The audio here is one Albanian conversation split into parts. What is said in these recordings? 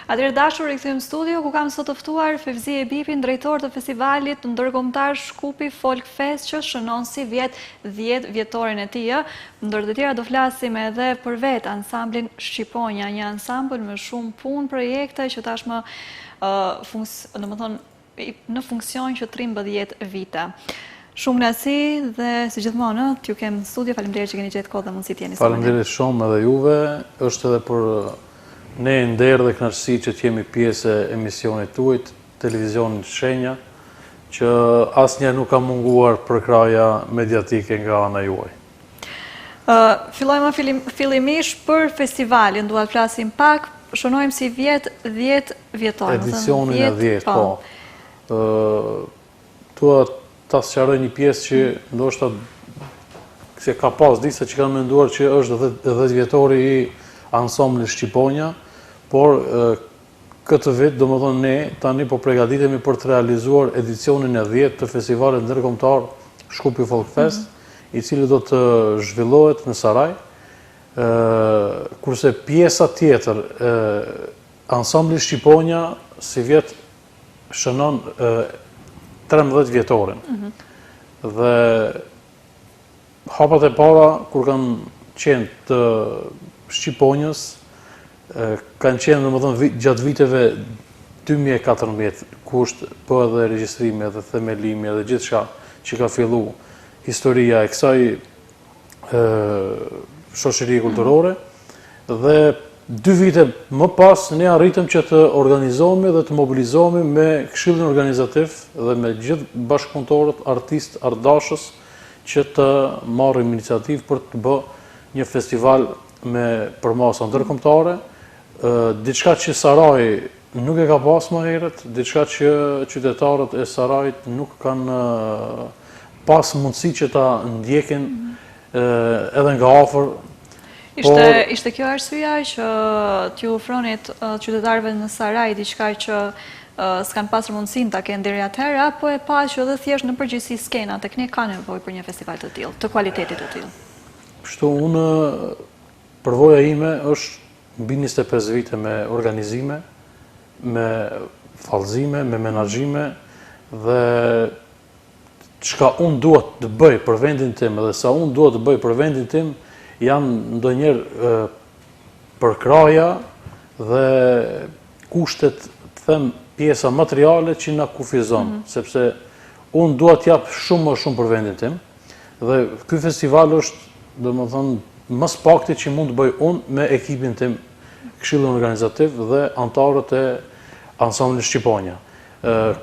Atëherë të dashur, rikthehemi në studio, ku kam sot të ftuar Fevzi Ebipin, drejtor të festivalit ndërkombëtar Shkupi Folk Fest, që shënon sivjet 10 vjetorin e tij. Ndër të tjera do flasim edhe për vetë ansamblin Shqiponja, një ansambël me shumë punë, projekte që tashmë domethënë në funksion që 13 vite. Shumë kënaqësi dhe si gjithmonë, t'ju kem në studio, faleminderit që keni gjetë kohë dhe mundësi të jeni sot me ne. Faleminderit shumë edhe juve, është edhe për ne nder dhe kënaqësi që të jemi pjesë e emisionit tuaj, televizionit Shenja, që asnjëherë nuk ka munguar përkrahja mediatike nga ana juaj. Fillojmë fillimisht për festivalin, dua të flasim pak, shënojmë sivjet 10 vjetor. Edicionin e 10, po. po. Dua ta sqaroj një pjesë që ndoshta se ka pas disa që kanë menduar që është 10 vjetori i ansamblit Shqiponja, por Këtë vit, domethënë ne tani po pregatitemi për të realizuar edicionin e dhjetë të festivalit ndërkombëtar Shkupi Folk Fest, i cili do të zhvillohet në Saraj. Kurse pjesa tjetër, ansambli Shqiponja sivjet shënon 13 vjetorin. Mhm. Dhe hapat e para kur kanë qenë të Shqiponjës, kanë qenë, domethënë, gjatë viteve 2014, ku është po edhe regjistrimi edhe themelimi edhe gjithçka që ka fillu historia e kësaj shoqërie kulturore, dhe dy vite më pas ne arritëm që të organizohemi dhe të mobilizohemi me këshillin organizativ dhe me gjithë bashkëpunëtorët, artistë, artdashës, që të marrim iniciativë për të bë një festival me përmasa ndërkombëtare, diçka që Saraji nuk e ka pas më herët, diçka që qytetarët e Sarajit nuk kanë pas mundësi që ta ndjekin edhe nga afër. Ishte, ishte kjo arsyeja që t'ju ofronit qytetarëve në Saraj diçka që s'kanë pasur mundësinë ta kenë deri atëherë, apo e pa që edhe thjesht në përgjithësi skena tek ne ka nevojë për një festival të tillë, të kualitetit të tillë? Kështu unë, përvoja ime është mbi 25 vite me organizime, me vallëzime, me menaxhime dhe çka unë dua të bëj për vendin tim dhe sa unë dua të bëj për vendin tim janë ndonjëherë përkrahja dhe kushtet, të them, pjesa materiale që na kufizon, mm -hmm. sepse unë dua të jap shumë më shumë për vendin tim. Dhe ky festival është, domethënë, më së pakti që mund të bëj unë me ekipin tim, këshillin organizativ dhe anëtarët e ansamblit Shqiponja.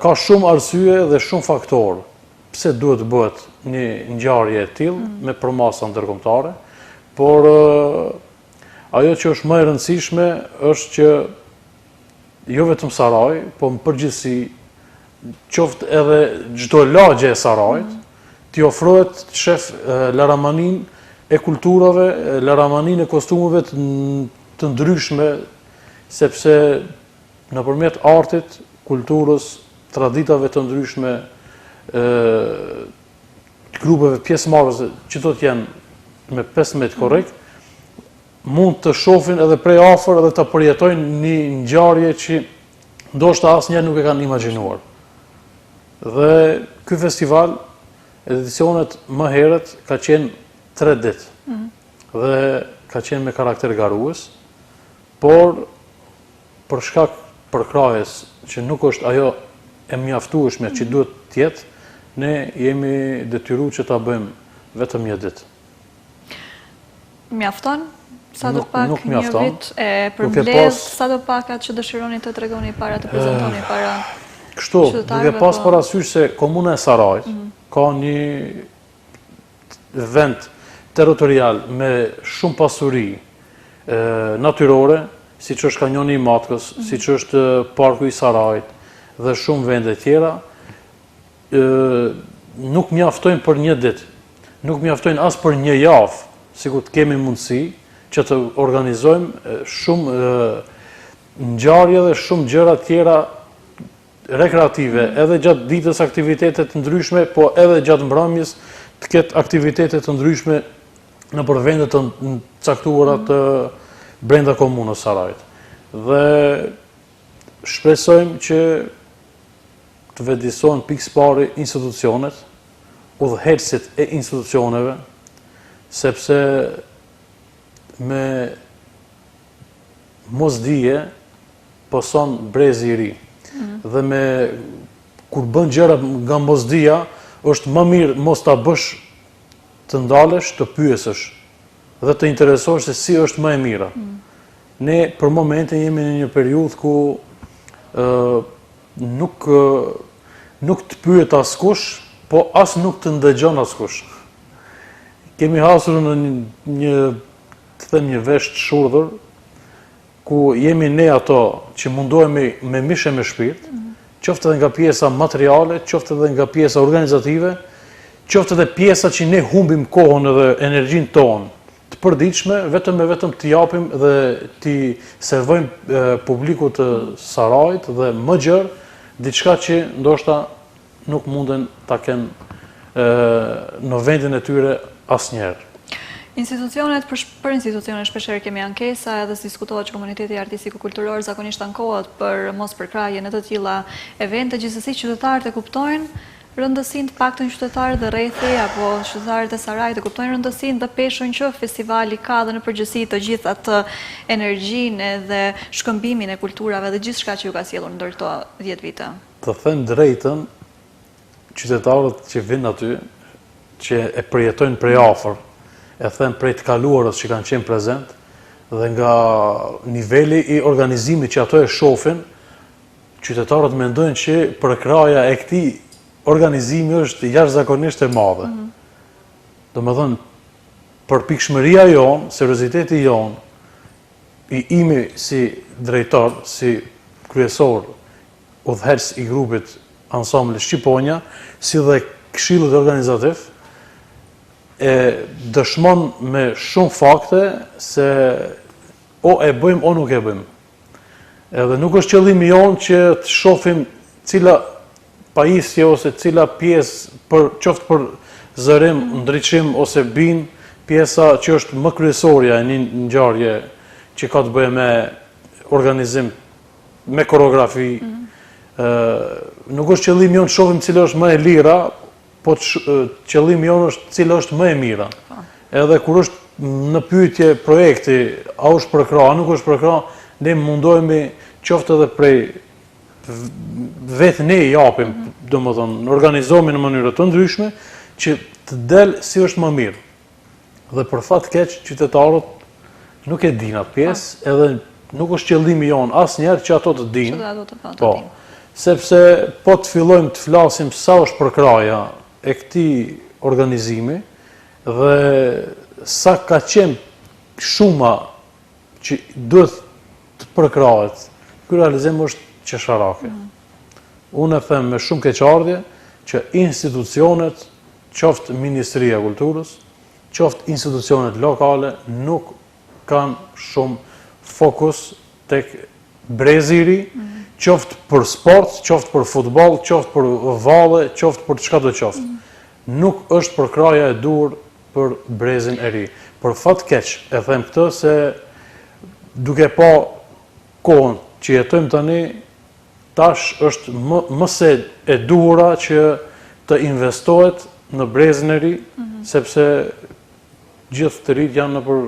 Ka shumë arsye dhe shumë faktorë pse duhet të bëhet një ngjarje e tillë mm. me përmasa ndërkombëtare, por ajo që është më e rëndësishme është që jo vetëm Saraj, po në përgjithësi qoftë edhe çdo lagje e Sarajit, mm. t'i ofrohet të shef laramaninë e kulturave, laramaninë e kostumeve të ndryshme, sepse nëpërmjet artit, kulturës, traditave të ndryshme, të grupeve pjesëmarrëse që do të jenë me 15 korrik, mund të shohin edhe prej afër edhe të përjetojnë një ngjarje që ndoshta asnjëherë nuk e kanë imagjinuar. Dhe ky festival, edicionet më herët, ka qenë 3 ditë. Mm. Dhe ka qenë me karakter garues, por për shkak përkrahjes që nuk është ajo e mjaftueshme që mm. duhet të jetë, ne jemi detyru që ta bëjmë vetëm një ditë. Mjafton? Sado pak një vit e përmbledh, sado pak atë që dëshironi të tregoni para, të prezentoni eh, para Kështu, duke pas po. parasysh se komuna e Sarajit mhm. ka një vend territorial me shumë pasuri natyrore, siç është kanjoni i Matkës, mhm. siç është parku i Sarajit dhe shumë vende tjera, nuk mjaftojnë për një ditë, nuk mjaftojnë as për një javë, sikur të kemi mundësi që të organizojmë shumë ngjarje dhe shumë gjëra tjera rekreative, mm. edhe gjatë ditës aktivitete të ndryshme, po edhe gjatë mbrëmjes të ketë aktivitete të ndryshme nëpër vende të caktuara mm. të brenda komunës Sarajit. Dhe Shpresojmë që të vetëdijesohen pikësëpari institucionet, udhëheqësit e institucioneve, sepse me mosdije pëson brezi i ri. Mm. Dhe me kur bën gjëra nga mosdija, është më mirë mos ta bësh të ndalesh, të pyesësh dhe të interesohesh se si është më e mira. Mm. Ne për momentin jemi në një periudhë ku ë nuk nuk të pyet askush, po as nuk të ndëgjon askush. Kemi hasur në një, një të them një vesh të shurdhër, ku jemi ne ato që mundohemi me mish e me shpirt, mm. qoftë edhe nga pjesa materiale, qoftë edhe nga pjesa organizative, qoftë edhe pjesa që ne humbim kohën edhe energjinë tonë të përditshme, vetëm e vetëm t'i japim dhe t'i servojmë publikut të Sarajit dhe më gjerë, diçka që ndoshta nuk munden ta kenë në vendin e tyre asnjëherë. Institucionet, për, për institucionet shpeshherë kemi ankesa edhe s'diskutohet që komuniteti artistiko-kulturor zakonisht ankohet për mospërkrahje në të tilla evente, gjithsesi qytetarët e kuptojnë rëndësinë të paktën qytetarët dhe rrethi apo qytetarët e Sarajit e kuptojnë rëndësinë dhe peshën që festivali ka dhe në përgjithësi të gjithë atë energjinë edhe shkëmbimin e kulturave dhe gjithçka që ju ka sjellur ndër këto 10 vite. Të them drejtën, qytetarët që vijnë aty, që e përjetojnë prej afër, e them prej të kaluarës që kanë qenë prezent, dhe nga niveli i organizimit që ato e shofin, qytetarët mendojnë që përkrahja e këtij organizimi është jashtëzakonisht e madhe. Mm -hmm. Domethënë, përpikshmëria jonë, serioziteti jonë, i imi si drejtor, si kryesor, udhëheqës i grupit Ansambli Shqiponja, si dhe Këshillit Organizativ, e dëshmon me shumë fakte se o e bëjmë o nuk e bëjmë. Edhe nuk është qëllimi jonë që të shofim cila pajisje ose cila pjesë për qoftë për zërim, ndriçim ose binë, pjesa që është më kryesorja e një ngjarje që ka të bëjë me organizim me koreografi, mhm. nuk është qëllimi jonë të shohim cila është më e lira, po qëllimi jonë është cila është më e mira. Po. Edhe kur është në pyetje projekti, a është përkrah, a nuk është përkrah, ne mundohemi qoftë edhe prej vetë ne japim, mm -hmm. domethënë, organizohemi në mënyra të ndryshme, që të del si është më mirë. Dhe për fat keq, qytetarët nuk e dinë atë pjesë, po. edhe nuk është qëllimi jonë asnjëherë që ato të dinë. Që ato të po, po, dinë. Sepse po të fillojmë të flasim sa është përkrahja e këtij organizimi dhe sa ka qenë shuma që duhet të përkrahet, ky realizim është qesharake. Mm. Unë e them me shumë keqardhje që institucionet qoftë Ministria e Kulturës, qoftë institucionet lokale nuk kanë shumë fokus tek brezi i ri, mm. qoftë për sport, qoftë për futboll, qoftë për valle, qoftë për çkado qoftë. Mm. Nuk është përkrahja e duhur për brezin e ri. Për fat keq, e them këtë se duke pa kohën që jetojmë tani, Tash është më më se e duhura që të investohet në brezin e ri, mm -hmm. sepse gjithë të rinjtë janë nëpër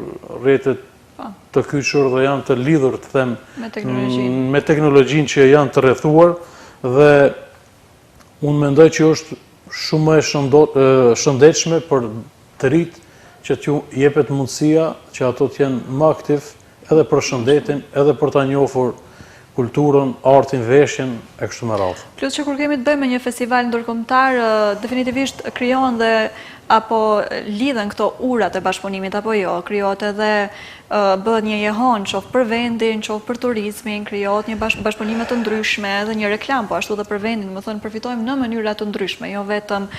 rrjetet po. të kyçur dhe janë të lidhur, të them, me teknologjinë, me teknologjinë që janë të rrethuar dhe unë mendoj që është shumë më e shëndetshme për të rinjtë që t'ju jepet mundësia që ato të jenë më aktiv edhe për shëndetin, edhe për ta njohur kulturën, artin, veshjen e kështu me radhë. Plus që kur kemi të bëjmë me një festival ndërkombëtar, definitivisht krijohen dhe apo lidhen këto urat e bashkëpunimit apo jo, krijohet edhe bëhet një jehonë, qoftë për vendin, qoftë për turizmin, krijohet një bashkëpunime të ndryshme edhe një reklamë, po ashtu dhe për vendin, domethënë përfitojmë në mënyra të ndryshme, jo vetëm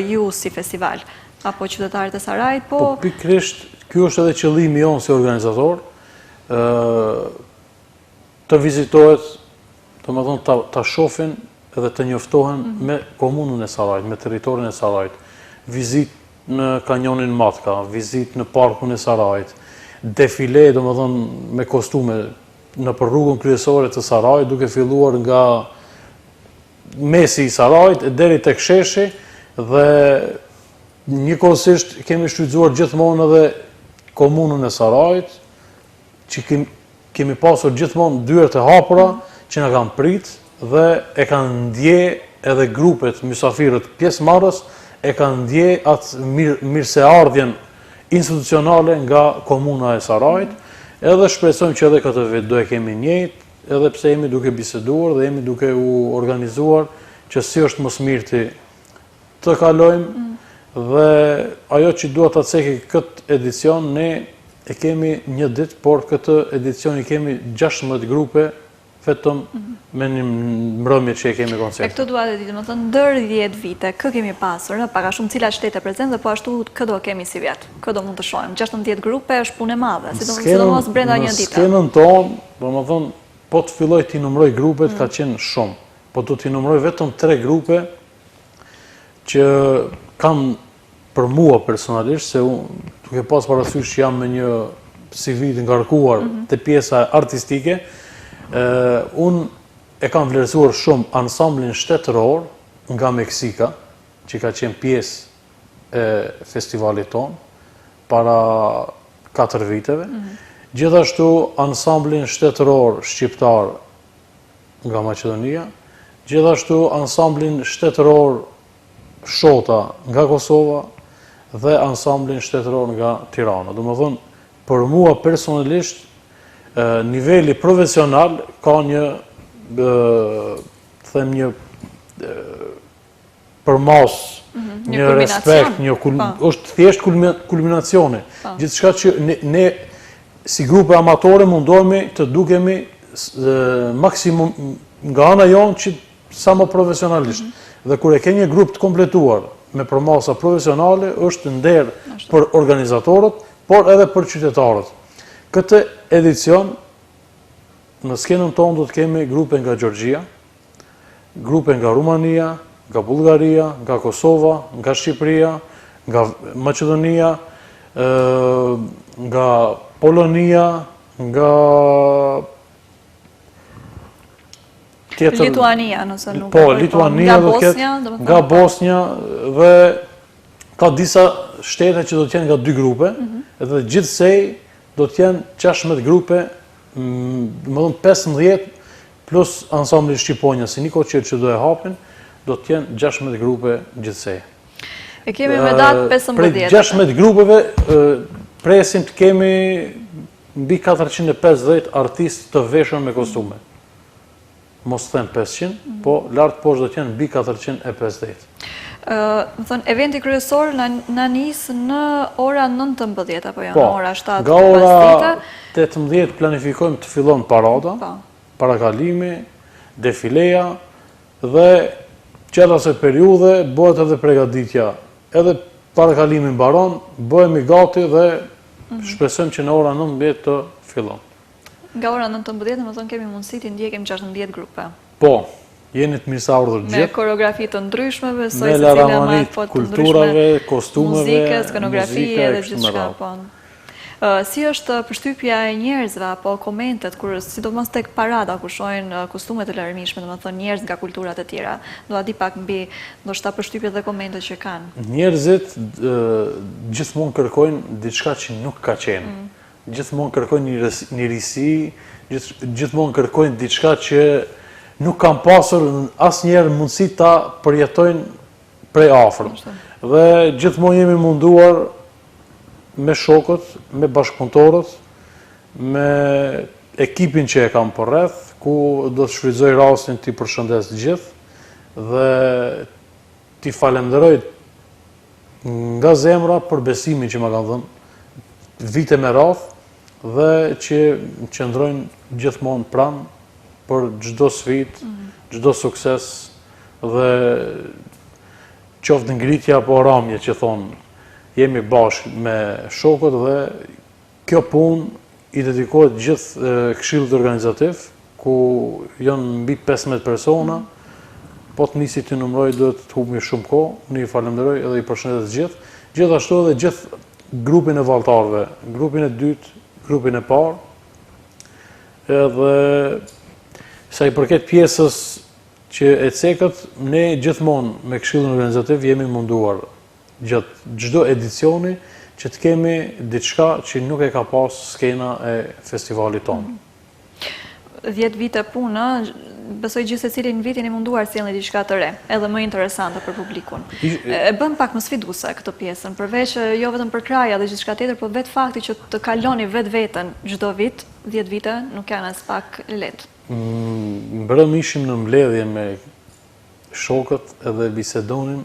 ju si festival apo qytetarët e Sarajit, po... Po pikërisht, ky është edhe qëllimi jonë si organizator, të vizitohet, domethënë, ta, ta shofin edhe të njoftohen mm -hmm. me komunën e Sarajit, me territorin e Sarajit, vizitë në kanionin Matka, vizitë në parkun e Sarajit, defile, domethënë, me kostume. nëpër rrugën kryesore të Sarajit, duke filluar nga mesi i Sarajit e deri tek sheshi dhe njëkohësisht kemi shfrytëzuar gjithmonë edhe komunën e Sarajit, që kemi pasur gjithmonë dyert e hapura që na kanë prit dhe e kanë ndje edhe grupet, mysafirët pjesëmarrës, e kanë ndje atë mirëseardhjen institucionale nga komuna e Sarajit, edhe shpresojmë që edhe këtë vit do e kemi njëjtë, edhe pse jemi duke biseduar dhe jemi duke u organizuar që si është më së mirti të kalojmë mm. dhe ajo që dua ta ceki këtë edicion, ne e kemi një ditë, por këtë edicion i kemi 16 grupe vetëm mm. me një mbrëmje që e kemi koncertin. E këtë dua të di, domethënë ndër 10 vite, kë kemi pasur, në pak a shumë cilat shtete prezent dhe po ashtu kë do kemi sivjet, kë do mund të shohim, 16 grupe është punë e madhe, sidomos brenda një dite. Në skenën tonë, domethënë, po të filloj t'i numëroj grupet, ka mm. qenë shumë, po do t'i numëroj vetëm 3 grupe, që kam për mua personalisht, se unë duke pas parasysh që jam me një CV të ngarkuar mm -hmm. te pjesa artistike, unë e kam vlerësuar shumë ansamblin shtetëror nga Meksika, që ka qenë pjesë e festivalit tonë, para 4 viteve. Mm -hmm. Gjithashtu ansamblin shtetëror shqiptar nga Maqedonia, gjithashtu ansamblin shtetëror Shota nga Kosova dhe ansamblin shtetëror nga Tirana. Domethënë, për mua personalisht, niveli profesional ka një, të them një përmasë, mhm, një respekt, një po. është thjesht kulminacioni. Po. Gjithçka që ne si grupe amatore mundohemi të dukemi maksimum nga ana jonë që sa më profesionalisht. Mhm. Dhe kur e ke një grup të kompletuar me përmasa profesionale, është nder për organizatorët, por edhe për qytetarët. Këtë edicion, në skenën tonë do të kemi grupe nga Gjeorgjia, grupe nga Rumania, nga Bullgaria, nga Kosova, nga Shqipëria, nga Maqedonia, nga Polonia, nga tjetër Lituania, nëse nuk po, Lituania nga Bosnja, nga po. Bosnja dhe ka disa shtete që do të jenë nga dy grupe, mhm. edhe gjithsej do të jenë 16 grupe, domethënë 15 plus ansambli Shqiponja, si nikoqir që do e hapin, do të jenë 16 grupe gjithsej. E kemi me datë 15. Prej 16 grupeve, presim të kemi mbi 450 artistë të veshur me kostume. Mos them 500, mm. po lart poshtë do të jenë mbi 450. Domethënë, eventi kryesor na nis në ora 19, apo jo, në po, ora 7 Nga ora 18 planifikojmë të fillon parada, po. parakalimi, defileja, dhe gjatë asaj periudhe bëhet edhe pregaditja, edhe parakalimi mbaron, bëhemi gati dhe mhm. shpresojmë që në ora 19 të fillon. Nga ora 19, domethënë kemi mundësi të ndjekim 16 grupe. Po, jeni të mirëseardhur gjithë. Me koreografi të ndryshme, besoj secila me po të ndryshme, kostumeve, muzike, skenografi edhe gjithçka, po. Si është përshtypja e njerëzve apo komentet kur sidomos tek parada kur shohin kostume të larmishme, domethënë njerëz nga kulturat e tjera. Dua di pak mbi ndoshta përshtypjet dhe komentet që kanë. Njerëzit gjithmonë kërkojnë diçka që nuk ka qenë. Mm. Gjithmonë kërkojnë një risi, gjithmonë kërkojnë diçka që nuk kanë pasur asnjëherë mundësi ta përjetojnë prej afër. Dhe gjithmonë jemi munduar me shokët, me bashkëpunëtorët, me ekipin që e kam përreth, ku do të shfrytëzoj rastin t'i përshëndes të gjithë dhe t'i falenderoj nga zemra për besimin që ma kanë dhënë vite me radhë dhe që qëndrojnë gjithmonë pranë për çdo sfidë, mhm. çdo sukses dhe qoftë ngritje apo ramje që thonë jemi bashkë me shokët dhe kjo punë i dedikohet gjithë këshillit organizativ, ku janë mbi 15 persona, po të nisi t'i numëroj duhet të humbim shumë kohë, unë i falenderoj edhe i përshëndes të gjithë, gjithashtu edhe gjithë grupin e valltarëve, grupin e dytë, grupin e parë. Edhe sa i përket pjesës që e cekët, ne gjithmonë me Këshillin Organizativ jemi munduar gjatë çdo edicioni që të kemi diçka që nuk e ka pas skena e festivalit tonë. 10 vite punë, besoj gjithsecilin vit jeni munduar të sjellni diçka të re, edhe më interesante për publikun. E bën pak më sfiduese këtë pjesën, përveç jo vetëm përkrahja dhe gjithçka tjetër, por vetë fakti që të kaloni vetveten çdo vit, 10 vite nuk janë aspak lehtë. Mm, mbrëm ishim në mbledhje me shokët edhe bisedonim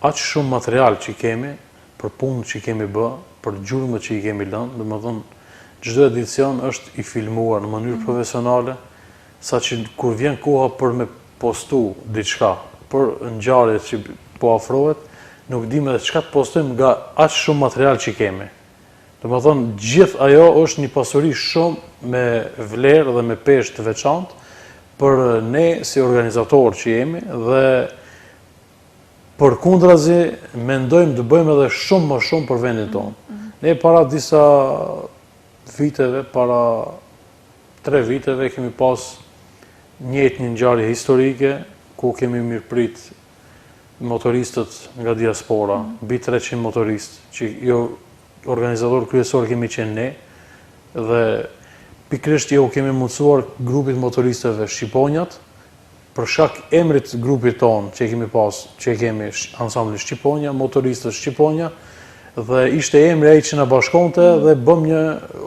aq shumë material që kemi për punë që kemi bë, për gjurmët që i kemi lënë, domethënë çdo edicion është i filmuar në mënyrë mm. profesionale, saqë kur vjen koha për me postu diçka, për ngjarjet që po afrohet, nuk dimë edhe çka të postojmë nga aq shumë material që kemi. Domethënë, gjithë ajo është një pasuri shumë me vlerë dhe me peshë të veçantë për ne si organizatorë që jemi dhe përkundrazi mendojmë të bëjmë edhe shumë më shumë për vendin tonë. Mm -hmm. Ne para disa viteve, para tre viteve kemi pas njëjtë një ngjarje historike ku kemi mirëprit motoristët nga diaspora, mm. mbi 300 motoristë, që jo organizator kryesor kemi qenë ne, dhe pikërisht ju kemi mundësuar grupit motoristëve Shqiponjat, për shkak emrit grupit tonë që e kemi pas, që e kemi ansambli Shqiponja, motoristët Shqiponja, dhe ishte emri ai që na bashkonte mm. dhe bëmë një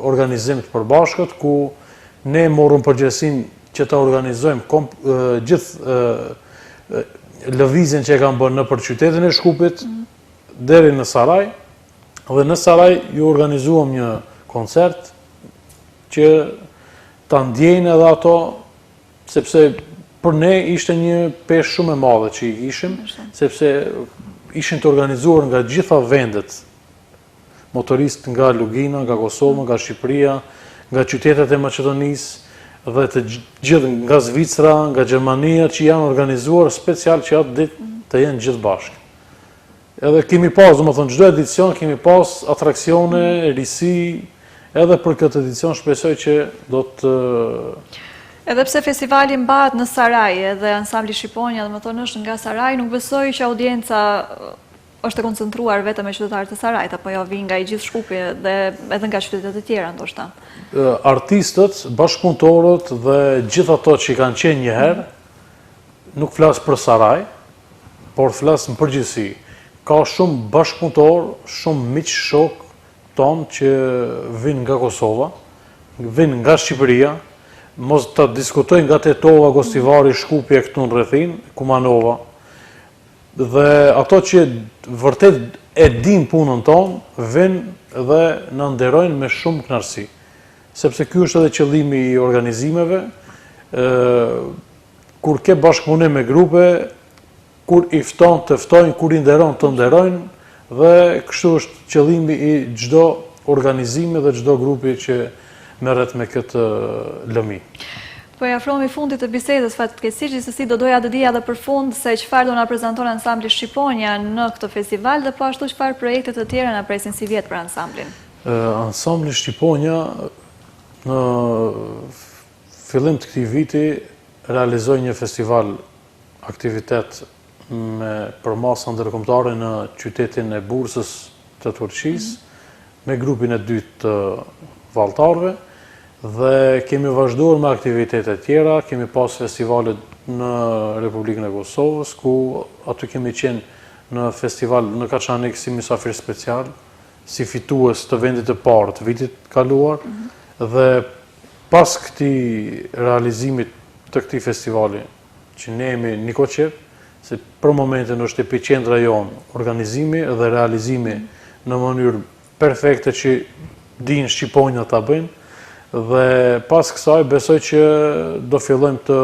organizim të përbashkët ku ne morëm përgjegjësinë që ta organizojmë gjithë lëvizjen që e kanë bërë nëpër qytetin e Shkupit, mm. deri në Saraj, dhe në Saraj ju organizuam një koncert që ta ndjejnë edhe ato, sepse për ne ishte një peshë shumë e madhe që i kishim, sepse ishin të organizuar nga gjitha vendet motoristë nga Lugina, nga Kosova, nga Shqipëria, nga qytetet e Maqedonisë dhe të gjithë nga Zvicra, nga Gjermania që janë organizuar special që atë ditë të jenë gjithë bashkë. Edhe kemi pas, domethënë, çdo edicion kemi pas atraksione, risi, edhe për këtë edicion shpresoj që do të... Edhe pse festivali mbahet në Saraj, edhe ansambli Shqiponja, domethënë, është nga Saraj, nuk besoj që audienca është e koncentruar vetëm me qytetarët e Sarajit, apo jo vijnë nga i gjithë Shkupi dhe edhe nga qytetet e tjera ndoshta. Artistët, bashkëpunëtorët dhe gjithë ato që kanë qenë një herë, nuk flas për Saraj, por flas në përgjithësi. Ka shumë bashkëpunëtorë, shumë miq, shokë tonë që vijnë nga Kosova, vijnë nga Shqipëria, mos ta diskutoj nga Tetova, Gostivari, Shkupi e këtu në rrethinë, Kumanova, Dhe ato që vërtet e dinë punën tonë, vijnë dhe na nderojnë me shumë kënaqësi. Sepse ky është edhe qëllimi i organizimeve, ë kur ke bashkëpunim me grupe, kur i fton të ftojnë, kur i nderon të nderojnë dhe kështu është qëllimi i çdo organizimi dhe çdo grupi që merret me këtë lëmi. Po i afrohemi fundit të bisedës fatkeqësisht, gjithsesi do doja të dija edhe për fund se çfarë do na prezanton ansambli Shqiponja në këtë festival dhe po ashtu çfarë projekte të tjera na presin sivjet për ansamblin. Ansambli Shqiponja në fillim të këtij viti realizoi një festival aktivitet me përmasa ndërkombëtare në qytetin e Bursës të Turqisë, me grupin e dytë të valltarëve dhe kemi vazhduar me aktivitete tjera, kemi pas festivale në Republikën e Kosovës, ku aty kemi qenë në festival në Kaçanik si mysafir special, si fitues të vendit të parë të vitit të kaluar, mhm. dhe pas këtij realizimit të këtij festivali, që ne jemi nikoqir, se për momentin është epiqendra jonë organizimi dhe realizimi në mënyrë perfekte që dinë shqiponjat ta bëjnë, dhe pas kësaj besoj që do fillojmë të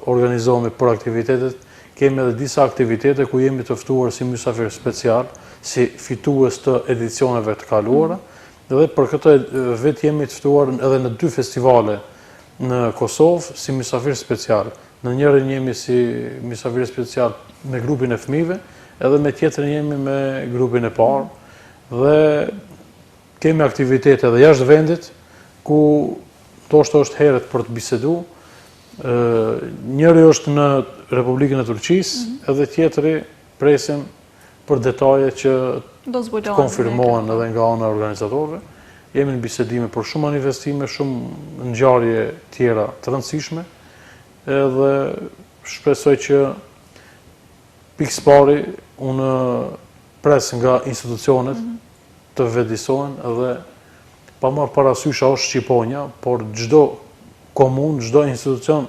organizohemi për aktivitetet, kemi edhe disa aktivitete ku jemi të ftuar si mysafir special, si fitues të edicioneve të kaluara, dhe për këtë vit jemi të ftuar edhe në dy festivale në Kosovë si mysafir special. Në njërin jemi si mysafir special me grupin e fëmijëve, edhe me tjetrin jemi me grupin e parë dhe kemi aktivitete edhe jashtë vendit ku Ndoshta është herët për të bisedu. Njëri është në Republikën e Turqisë, mhm. edhe tjetri presim për detaje që të konfirmohen edhe nga ana e organizatorëve. Jemi në bisedime për shumë manifestime, shumë ngjarje tjera të rëndësishme, edhe shpresoj që pikësëpari unë pres nga institucionet mhm. të vetëdijesohen edhe pa marrë parasysh a është Shqiponja, por çdo komunë, çdo institucion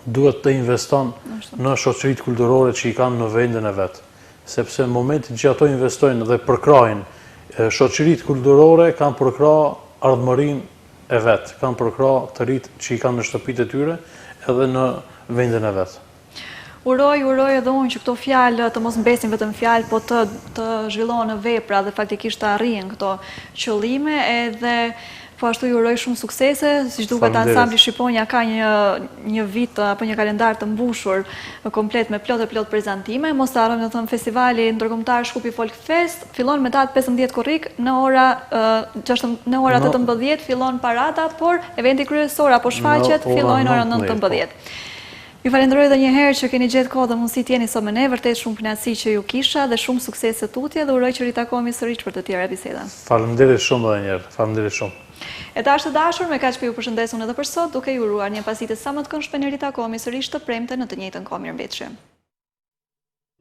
duhet të investon në shoqëritë kulturore që i kanë në vendin e vet. Sepse në momentin që ato investojnë dhe përkrahin shoqëritë kulturore, kanë përkrah ardhmërinë e vet, kanë përkrah të rinjtë që i kanë në shtëpitë e tyre edhe në vendin e vet. Uroj, uroj edhe unë që këto fjalë të mos mbesin vetëm fjalë, po të të zhvillohen në vepra dhe faktikisht të arrihen këto qëllime edhe po ashtu ju uroj shumë suksese, siç duket ansambli Shqiponja ka një një vit apo një kalendar të mbushur komplet me plot e plot prezantime. Mos të harrojmë të thënë festivali ndërkombëtar Shkupi Folk Fest fillon me datë 15 korrik në ora në ora 18 fillon parada, por eventi kryesor apo shfaqjet fillojnë në ora 19. Ju falenderoj edhe një herë që keni gjetë kohë dhe mundësi të jeni sot me ne, vërtet shumë kënaqësi që ju kisha dhe shumë suksese tutje dhe uroj që ritakohemi sërish për të tjera biseda. Faleminderit shumë edhe një herë, faleminderit shumë. E tash të dashur, me kaq po ju përshëndes unë edhe për sot, duke ju uruar një pasdite sa më të këndshme ne ritakohemi sërish të premten në të njëjtën kohë. Mirëmbetshi.